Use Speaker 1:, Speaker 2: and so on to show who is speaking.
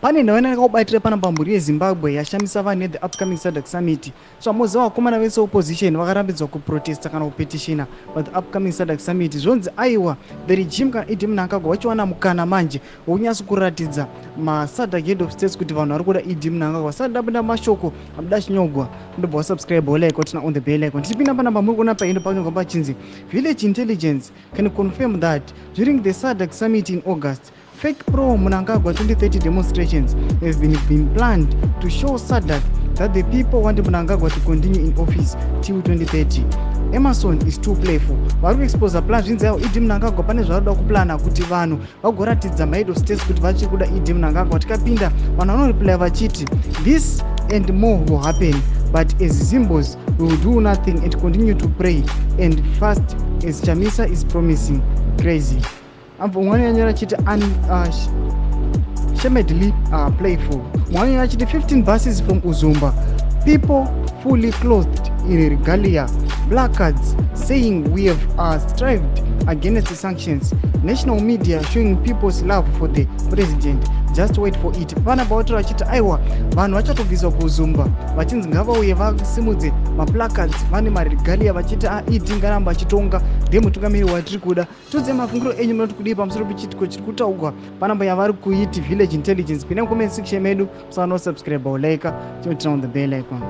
Speaker 1: Pane nhau yandakakubatira pana pamhuri yeZimbabwe yashamisa vanhu nethe upcoming SADC summit. Zvamoziva, vakomana vese opposition vakarambidzwa kuprotesta kana kupetitiona pa the upcoming SADC summit. Zvonzi aiwa, the regime kana ED Mnangagwa vachiwana mukana manje wekunyatso kuratidza maSADC head of states kuti vanhu vari kuda ED Mnangagwa. Sati ndapinda mashoko abuda chinyogwa, ndobva wasubscribe, wolike, waturn on the bell icon. Tichipinda panamba muri kuona paendo panyorwa pachinzi, "Village intelligence can confirm that during the SADC summit in August, fake pro Mnangagwa 2030 demonstrations have been planned to show SADC that the people want Mnangagwa to continue in office till 2030. Emerson is too playful." Vari kuexposa plan. Zvinzi aiwa, ED Mnangagwa pane zvaroda kuplana kuti vanhu vagoratidza mahead of states kuti vachiri kuda ED Mnangagwa. Tikapinda, vanhu vanoreply vachiti, "This and more will happen, but as Zimbos we will do nothing and continue to pray and fast as Chamisa is promising." Crazy. Abva umwe anonyora achiti, "Shamedly playful." Mumwe anonyora achiti, "15 buses from Uzumba, people fully clothed in regalia, placards saying we have strived against sanctions, national media showing people's love for the president. Just wait for it." Pana vautaura vachiti aiwa, vanhu vachatobviswa kuUzumba vachinzi ngavauye vasimudze maplacards vane maregalia vachiti aED ngaramba achitonga, ndiye mutungamiri watiri kuda. Tiudze mafungiro enyu, munoti kudii pamusoro pechiitiko chiri kutaurwa panamba yavari kuiti Village Intelligence? Pinda mucomment section medu, musanosubscribe, ulike, turn on the bell icon.